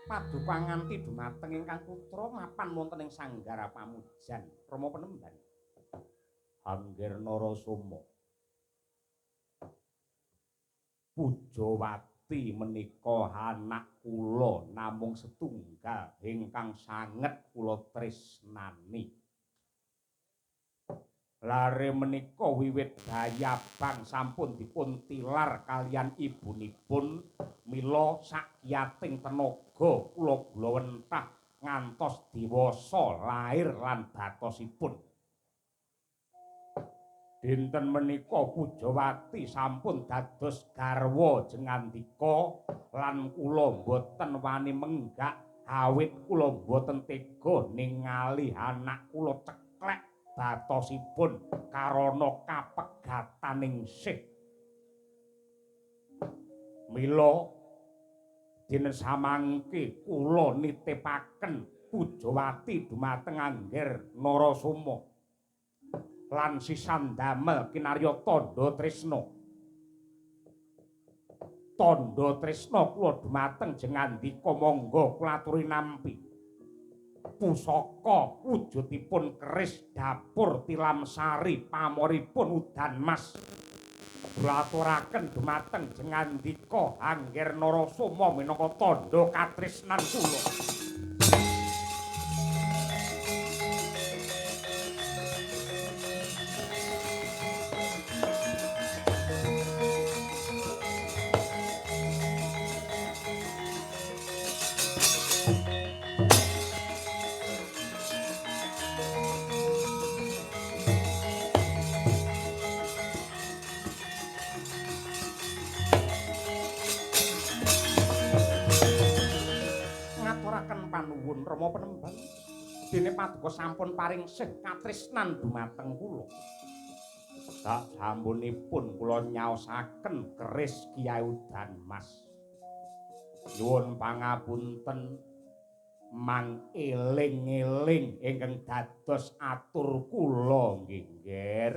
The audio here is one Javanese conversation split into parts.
Paduka nganti dumateng ingkang putra mapan wonten ing sanggar pamujan Rama Penemban. Angger Narasoma. Pujawati menika anak kula namung setunggal ingkang sanget kula tresnani. Lare menika wiwit dayabang sampun dipun tilar kaliyan ibunipun, mila sakiyating tenaga kula gulawentah ngantos dewasa lair lan batosipun. Dinten menika Pujawati sampun dados garwa jengandika lan kula mboten wani menggak awit kula mboten tega ningali anak kula ceklek batosipun karana kapegataning sih. Mila dene samangke kula nitipaken Pujawati dumateng Angger Narasoma lan sisan damel kinarya tandha tresna. Tandha tresna kula dumateng jengandika monggo kula aturi nampi. Pusaka wujudipun keris dapur tilamsari pamoripun udan mas. Kula aturaken dumateng jengandika Angger Narasoma minangka tandha katresnan kula. Panuwun Rama Penemban, dene paduka sampun paring sih katresnan dumateng kula. Sak sampunipun kula nyaosaken keris Kyai Udan Mas. Nyuwun pangapunten mang eling-eling ingkang dados atur kula nggih, Ngger.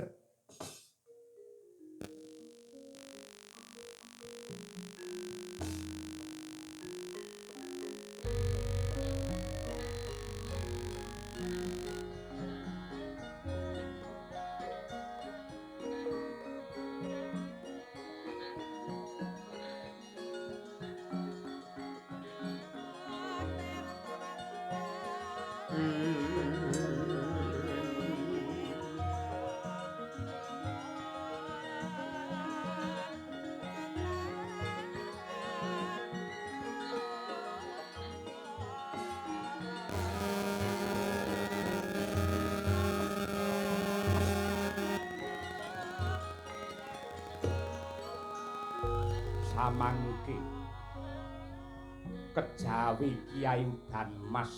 Samangke kejawi Kyai Udan Mas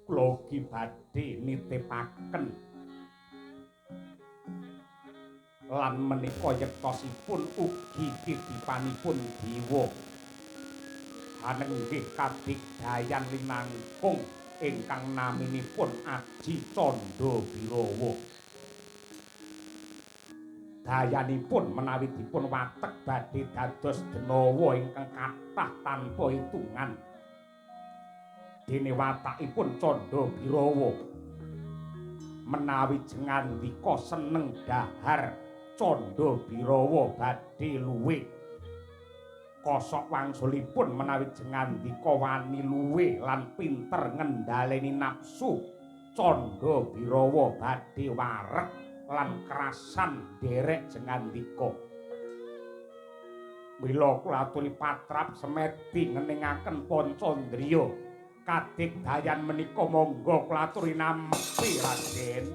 kula ugi badhe nitipaken lan menika yektosipun ugi titipanipun dewa anenggih kadigdayan linangkung ingkang naminipun Aji Candha Birawa. Dayanipun menawi dipun watek badhe dados denawa ingkang kathah tanpa hitungan. Dene watakipun Candha Birawa menawi jengandika seneng dahar Candha Birawa badhe luwe. Kosok wangsulipun menawi jengandika wani luwe lan pinter ngendhaleni nafsu Candha Birawa badhe wareg lan kerasan nderek jengandika. Mila kula aturi patrap semedi ngeningaken pancandriya kadigdayan menika monggo kula aturi nampi Raden.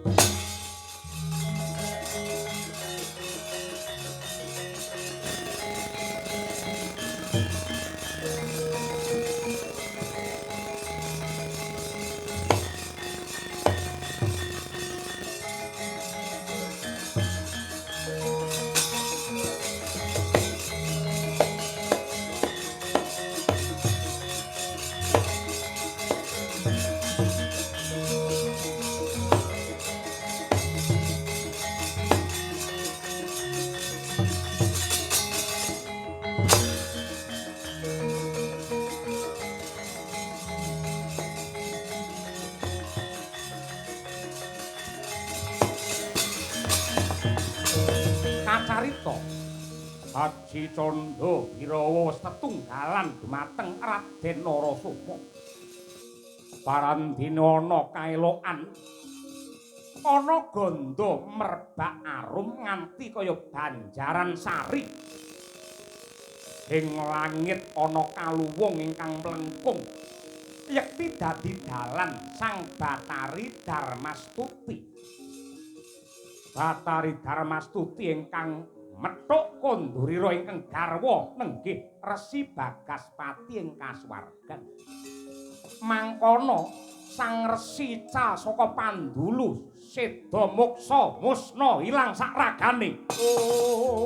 Tirta. Haji Candha Birawa wis tetunggalan dumateng Raden Narasoma. Parandene ana kaelokan, ana gandha merbak arum nganti kaya banjaran sari. Ing langit ana kaluwung ingkang mlengkung, yekti dadi dalan Sang Bathari Darmastuti. Bathari Darmastuti ingkang methuk kondurira ingkang garwa nenggih Resi Bagaspati ing kasuwargan. Mangkono Sang Resi ical saka Pandulu seda moksa musna ilang sak ragane. Oh.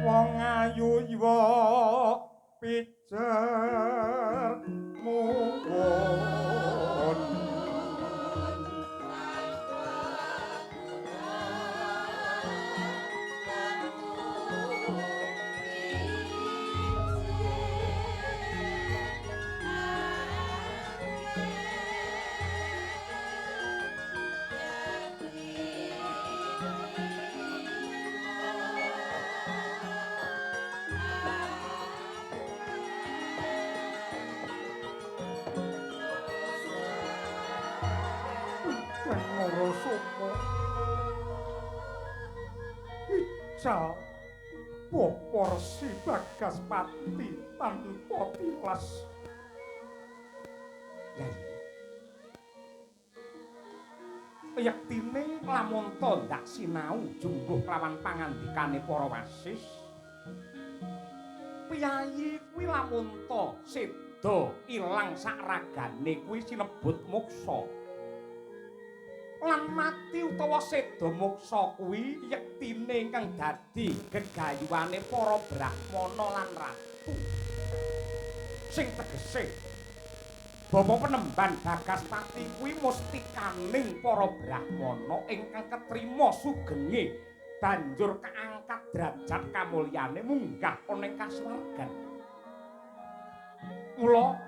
Wong ayu iwa pijer muwun. Ical Bapa Resi Bagaspati tanpa tilas. Yayi, yektine lamun ta ndak sinau jumbuh kelawan pangandikane para wasis. Piyayi kuwi lamun ta seda ilang sak ragane kuwi sinebut moksa. Lan mati utawa seda moksa kuwi yektine ingkang dadi gegayuhane para brahmana lan ratu. Sing tegese Bapa Penemban Bagaspati kuwi mustikaning para brahmana ingkang ketrima sugenge banjur kaangkat derajat kamulyane munggah ana ing kasuwargan. Mula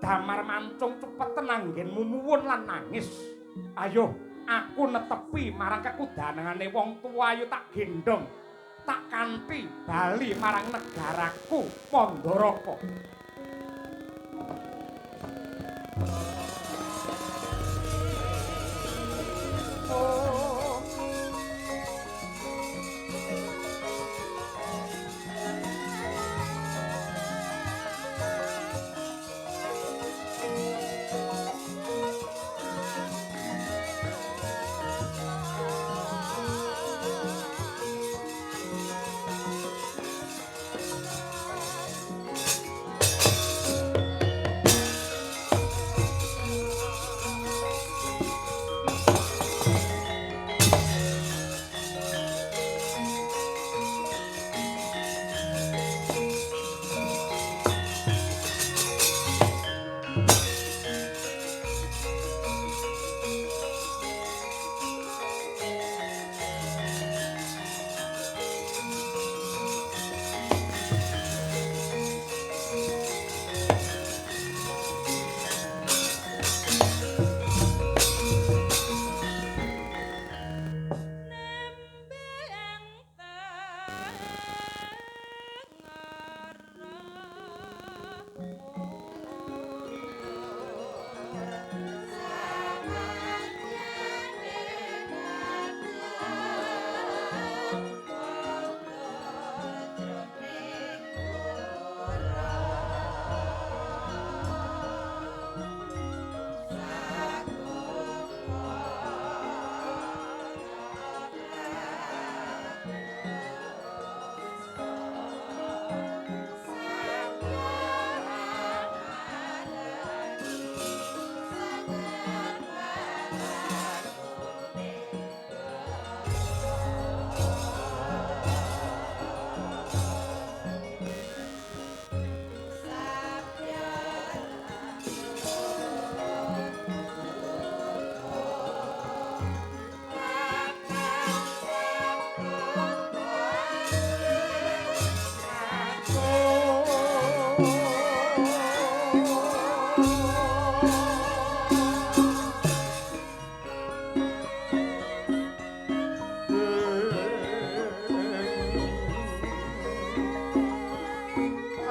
damar mancung cepet anggenmu muwun lan nangis. Ayo aku netepi marang kekudanane wong tuwa, ayo tak gendhong, tak kanthi bali marang negaraku Pandharaka. Oh.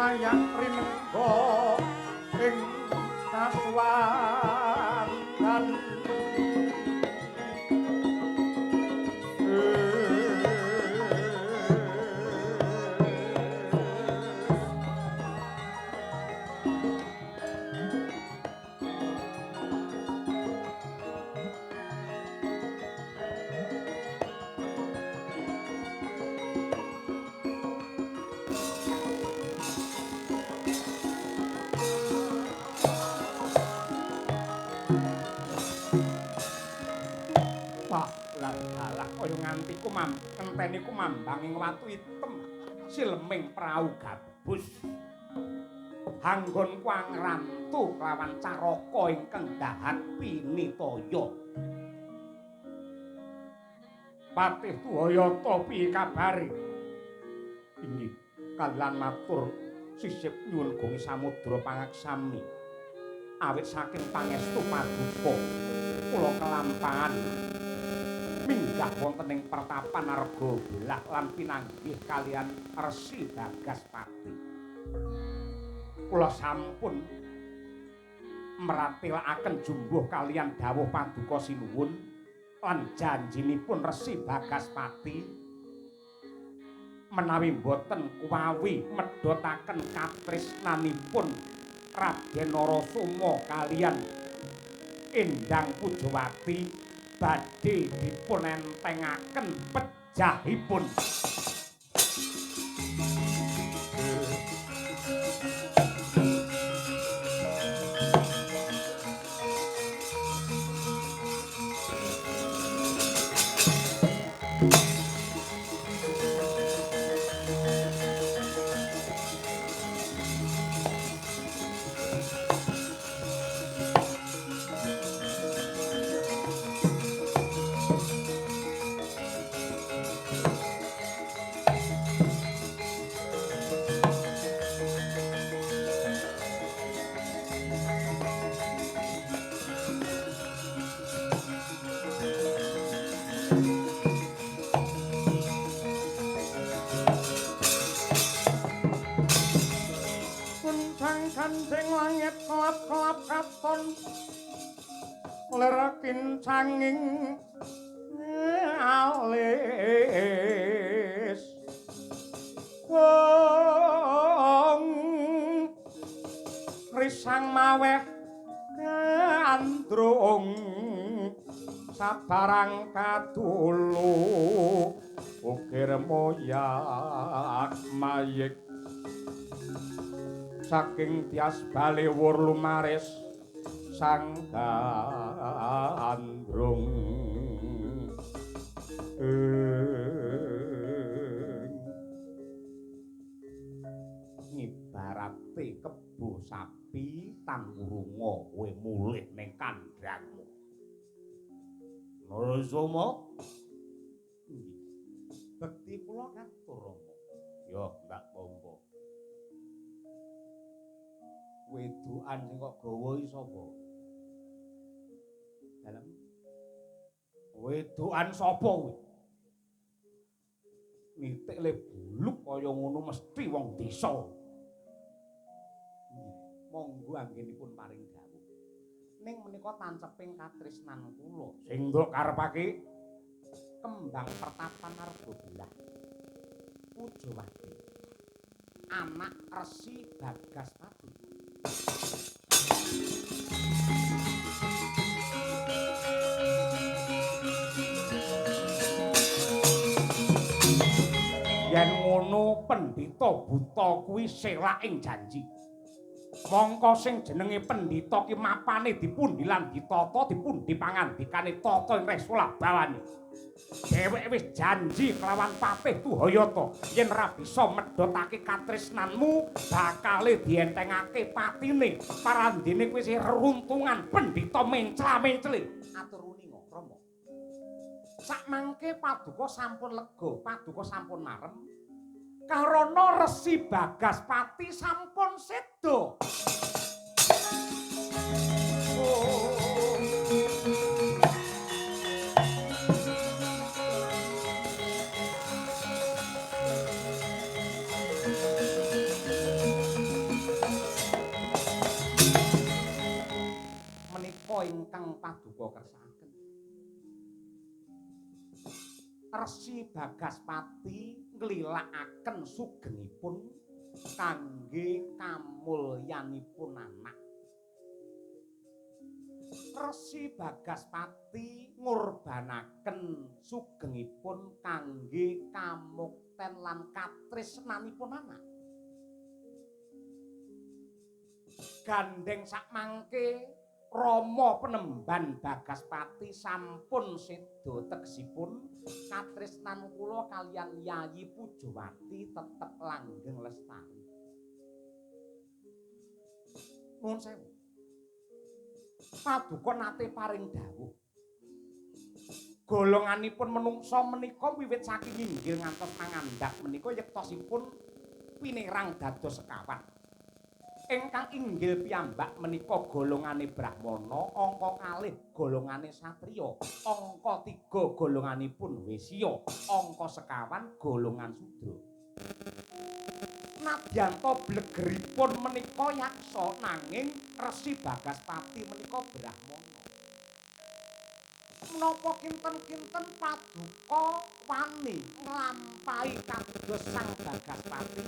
Ayak rinengga ing kasuwandan. Ngenteni kumambang ing watu item sileming prau gabus. Anggonku angrantu kelawan caraka ingkang dahat pinitaya. Patih Tuhayata piye kabare? Inggih, kalian matur sisip nyuwun gong samudra pangaksami. Awit saking pangestu paduka kula kelampahan minggah wonten ing pertapan Arga Belah lan pinanggih kalian Resi Bagaspati. Kula sampun meratelaken jumbuh kalian dawuh paduka sinuwun lan janjinipun Resi Bagaspati menawi boten kuwawi medhotaken katresnanipun Raden Narasoma kalian Endang Pujawati badhe dipun entengaken pejahipun. Kincanging alis wong risang maweh gandrung sabarang kadulu ukir moyak mayik saking tias balewur lumaris sang gandrung. Ngibarate kebo sapi tan wurunga kowe mulih ning kandhangmu. Narasoma, bekti kula katur Rama. Ya, ndak tampa. Wedokan sing kok gawa iki sapa? Dalem. Wedokan sapa kuwi? Nitik le buluk kaya ngono mesti wong desa. Monggo anggenipun paring dawuh. Ning menika tanceping katresnan kula. Sing nduk karepake kembang pertapan Arga Belah. Pujawati. Anak Resi Bagaspati. Yen ngono pendhita buta kuwi selak ing janji. Mongko sing jenenge pendhita ki mapane dipundi lan ditata, dipundi pangandikane tata ing resula bawane. Dheweke wis janji kelawan Patih Tuhayata yen ora bisa medhotake katresnanmu bakale dientengake patine. Parandene kuwi sih reruntungan pendhita mencla-mencle. Atur uninga Rama. Sakmangke paduka sampun lega, paduka sampun marem. Karana Resi Bagaspati sampun seda. Oh. Menika ingkang paduka kersakaken. Resi Bagaspati nglilakaken sugengipun kangge kamulyanipun anak. Resi Bagaspati ngurbanaken sugengipun kangge kamukten lan katresnanipun anak. Gandeng sakmangke Rama penemban Bagaspati sampun seda, tegesipun katresnan kula kaliyan Yayi Pujawati tetep langgeng lestari. Nuwun sewu. Paduka nate paring dawuh. Golonganipun menungsa menika wiwit saking inggil ngantos mangandhap menika yektosipun pinerang dados sekawan. Ingkang inggil piyambak menika golongane Brahmana, angka kalih golongane satriya, angka 3 golonganipun Wesya, angka sekawan golongan Sudra. Nadyanta blegeripun menika yaksa, nanging Resi Bagaspati menika Brahmana. Menapa kinten-kinten paduka wani nglampahi kados Sang Bagaspati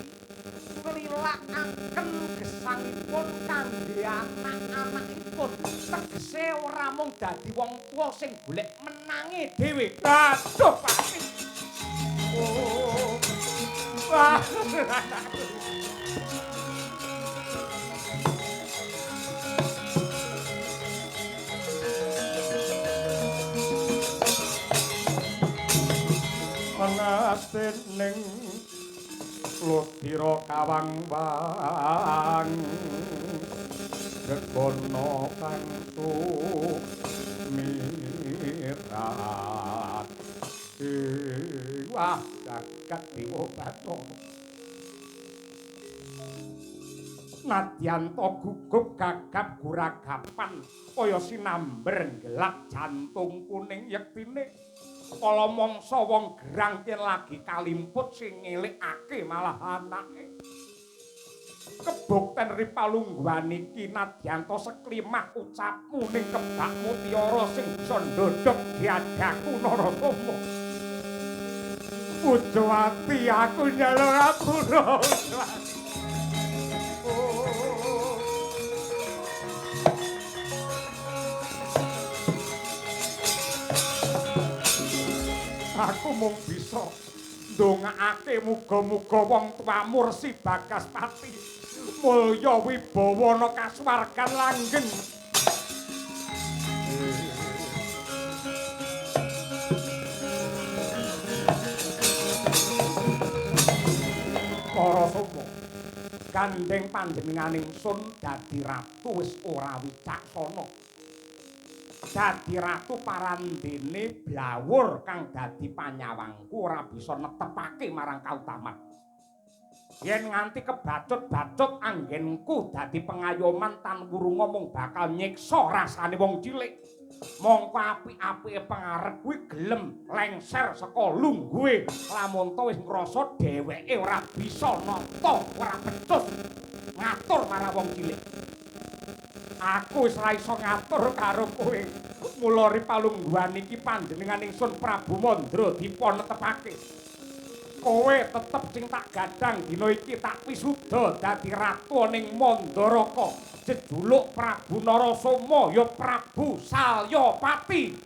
nglilakaken gesangipun kangge anak-anakipun, tegese ora mung dadi wong tuwa sing golek menange dhewe. Aduh pati. Oh. Wah. Anastening ludira kawang-wang gegono kang sumirat. Wah, jagat dewa bathara. Nadyanta gugup gagap guragapan kaya sinamber gelap jantung kuning yektine. Kala mangsa wong gerang yen lagi kalimput sing ngelikake malah anake. Kebukten ripalungguhan iki nadyanta seklimah ucapmu ning kebak mutiara sing bisa ndodhok diadaku Narasoma. Pujawati aku njaluk ngapura. Oh. Aku mung bisa ndongaake muga-muga wong tuamu Resi Bagaspati mulya wibawa ana kasuwargan langgeng. Narasoma, gandeng panjenengan ingsun dadi ratu wis ora wicaksana. Dadi ratu parandene blawur kang dadi panyawangku ora bisa netepake marang kautaman. Yen nganti kebacut-bacut anggenku dadi pengayoman tan wurunga mung bakal nyiksa rasane wong cilik. Mongko apik-apike pengarep kuwi gelem lengser saka lungguhe lamun to wis ngrasa dheweke ora bisa nata, ora becus ngatur marang wong cilik. Aku wis ora iso ngatur karo kowe. Mula ripalungguhan iki panjenengan ingsun Prabu Mandra dipun netepake. Kowe tetep sing tak gadang dina iki tak wisuda dadi ratu ning Mandaraka. Jejuluk Prabu Narasoma ya Prabu Salyapati.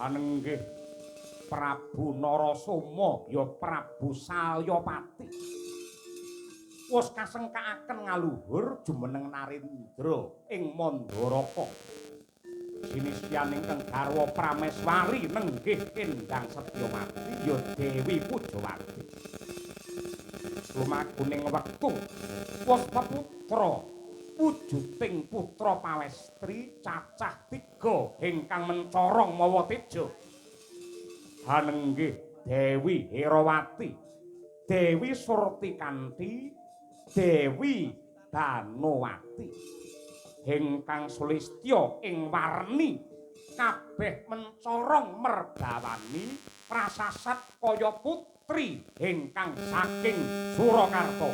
Anenggih Prabu Narasoma ya Prabu Salyapati. Wis kasengkakaken ngaluhur jumeneng Narendra ing Mandaraka. Sinisyan ingkang garwa Prameswari nenggih Endang Setyawati ya Dewi Pujawati. Lumakuning wektu wis peputra wujuding putra pawestri cacah tiga ingkang mencorong mawa teja. Hanenggih Dewi Herawati, Dewi Surtikanti, Dewi Banowati ingkang sulistya ing warni kabeh mencorong merbawani prasasat kaya putri ingkang saking Surakarta.